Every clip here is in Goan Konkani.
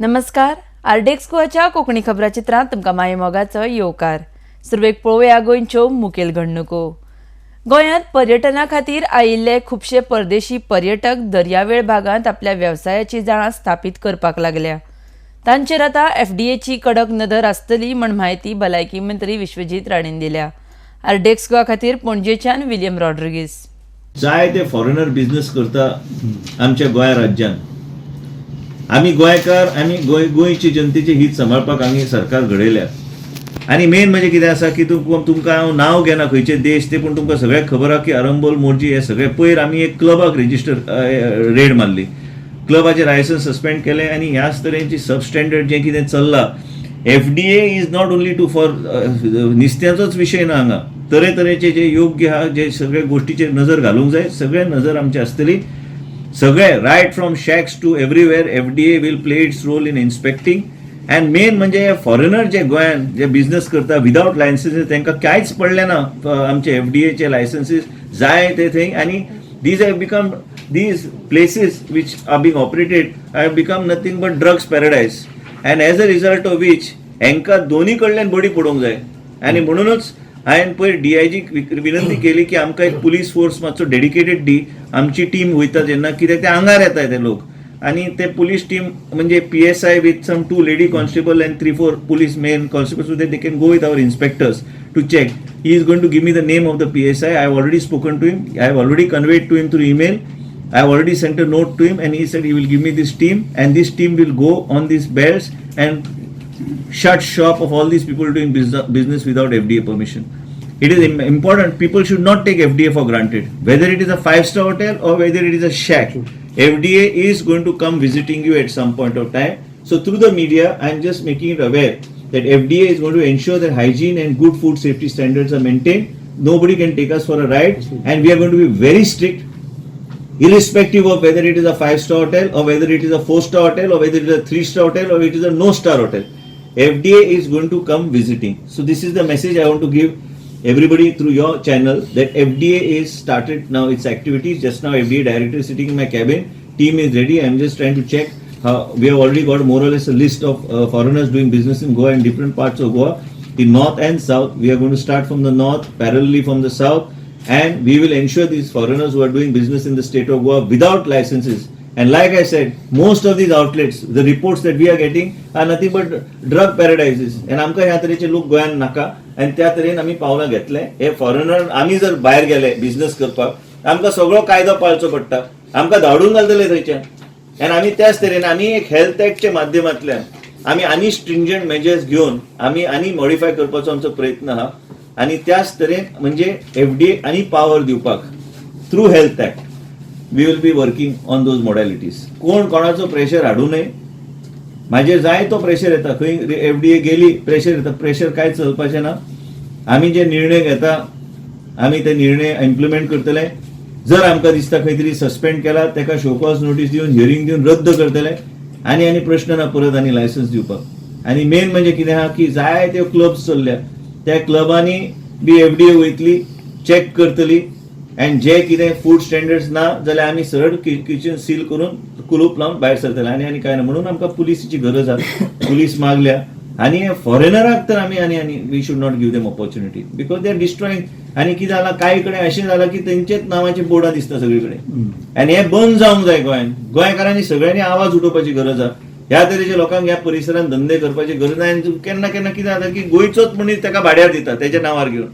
नमस्कार, आरडीएक्स गोवाच्या कोंकणी खबराचित्रांत तुमकां माये मोगाचो येवकार. सुरवेक पळोवया गोंयच्यो मुखेल घडणुको. गोंयांत पर्यटना खातीर आयिल्ले खुबशे परदेशी पर्यटक दर्यावेळ भागांत आपल्या वेवसायाची जाळां स्थापीत करपाक लागल्या. तांचेर आतां एफडीएची कडक नदर आसतली म्हण म्हायती भलायकी मंत्री विश्वजीत राणेन दिल्या. आरडीएक्स गोवा खातीर पणजेच्यान विलियम रॉड्रिगीस. जाय ते फॉरेनर बिझनेस करता आमच्या गोंय राज्यान. आमी गोंयकार, आमी गोंय गोंयची जनतेचे हित सांबाळपाक आमी सरकार घडयल्या. आनी मेन म्हणजे कितें आसा की तुमकां हांव नांव घेना खंयचे देश ते, पूण तुमकां सगळ्याक खबर आहा की आरंबोल, मोरजी हे सगळे. पयर आमी एक क्लबाक रेजिस्टर रेड मारली, क्लबाचे लायसन्स सस्पेंड केले आनी ह्याच तरेची सबस्टँडर्ड जें कितें चल्लां. FDA is not only to for नुस्त्याचोच विशय ना, हांगा तरेतरेचे जे योग्य आहा, जे सगळे गोष्टीचेर नजर घालूंक जाय. सगळे नजर आमची आसतली. सगळे right from shacks to everywhere, FDA will play its role in inspecting. And main म्हणजे फॉरेनर जे गोंयान जे बिझनेस करता विदावट लायसन्सीस, तांकां कांयच पडलें ना आमचे एफडीएचे लायसन्सीस जाय ते थंय. आनी these have become, these places which are being operated have become nothing but drugs paradise, and as a result of which हांकां दोन्ही कडल्यान बडी पडोवंक जाय. आनी म्हणूनच हांवें पयर डीआयजीक विनंती केली की आमकां एक पुलीस फोर्स मातसो डेडिकेटेड दी. आमची टीम वयता जेन्ना, कित्याक ते आंगार येता ते लोक. आनी ते पुलीस टीम म्हणजे PSI with some two lady constable and three four police men constable, so they can go with our inspectors to check. He is going to give me the name of the PSI. I have already spoken to him. I have already conveyed to him through email. I have already sent a note to him and he said he will give me this team and this team will go on these belts and shut shop of all these people doing business without FDA permission. It is important. People should not take FDA for granted. Whether it is a five-star hotel or whether it is a shack, FDA is going to come visiting you at some point of time. So through the media, I am just making it aware that FDA is going to ensure that hygiene and good food safety standards are maintained. Nobody can take us for a ride, and we are going to be very strict irrespective of whether it is a five-star hotel or whether it is a four-star hotel or whether it is a three-star hotel or it is a no-star hotel. FDA is going to come visiting. So this is the message I want to give everybody through your channel, that FDA is started now its activities. Just now FDA director is sitting in my cabin. Team is ready. I am just trying to check how we have already got more or less a list of foreigners doing business in Goa and different parts of Goa, in north and south. We are going to start from the north, parallelly from the south, and we will ensure these foreigners who are doing business in the state of Goa without licenses. And like I said, most of these outlets, the reports that we are getting are nothing but drug paradises. And आमकां ह्या तरेचे लोक गोंयान नाका आनी त्या तरेन आमी पावलां घेतले. हे फॉरेनर, आमी जर भायर गेले बिझनेस करपाक, आमकां सगळो कायदो पाळचो पडटा. आमकां धाडून घालतले थंयच्यान. आनी आमी त्याच तरेन आमी एक हेल्थ ऍक्टच्या माध्यमांतल्यान आमी आनी स्ट्रिंजंट मेजर्स घेवन आमी आनी मॉडिफाय करपाचो आमचो प्रयत्न आहा. आनी त्याच तरेन म्हणजे एफडीए आनी पावर दिवपाक through Health Act we will be working on those modalities. कोण कोणाचो प्रेशर हाडू नये. म्हाजेर जाय तो प्रेशर येता. खंय एफडीए गेली, प्रेशर येता. प्रेशर कांय चलपाचें ना. आमी जे निर्णय घेता, आमी ते निर्णय इम्प्लिमेंट करतले. जर आमकां दिसता खंय तरी सस्पेंड केला, ताका शोकॉज नोटीस दिवन, हियरींग दिवन रद्द करतले. आनी आनी प्रश्न ना परत आनी लायसन्स दिवपाक. आनी मेन म्हणजे कितें आहा की जाय त्यो क्लब्स चल्ल्या, त्या क्लबांनी बी एफडीए वयतली, चॅक करतली आनी जे कितें फूड स्टँडर्ड्स ना जाल्यार आमी सरळ किचन सील करून कुलूप लावन भायर सरतले. आनी आनी कांय ना. म्हणून आमकां पुलिसीची गरज आहा. पुलीस मागल्या. आनी फॉरेनराक तर आमी आनी आनी we should not give them opportunity because they are destroying. आनी कितें जालां, कांय कडेन अशें जालां की तेंचेच नांवाची बोर्डां दिसता सगळी कडेन आनी हें बंद जावंक जाय गोंयान. गोंयकारांनी सगळ्यांनी आवाज उठोवपाची गरज आहा. ह्या तरेच्या लोकांक ह्या परिसरांत धंदे करपाची गरज ना. आनी केन्ना केन्ना कितें जाता की गोंयचोच मनीस ताका भाड्यार दिता तेच्या नांवार घेवन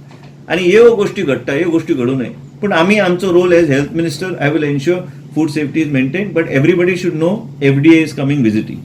आनी ह्यो गोश्टी घडटा. ह्यो गोश्टी घडूं नये. पूण आमी आमचो role as health minister, I will ensure food safety is maintain, but everybody should know FDA is coming visiting.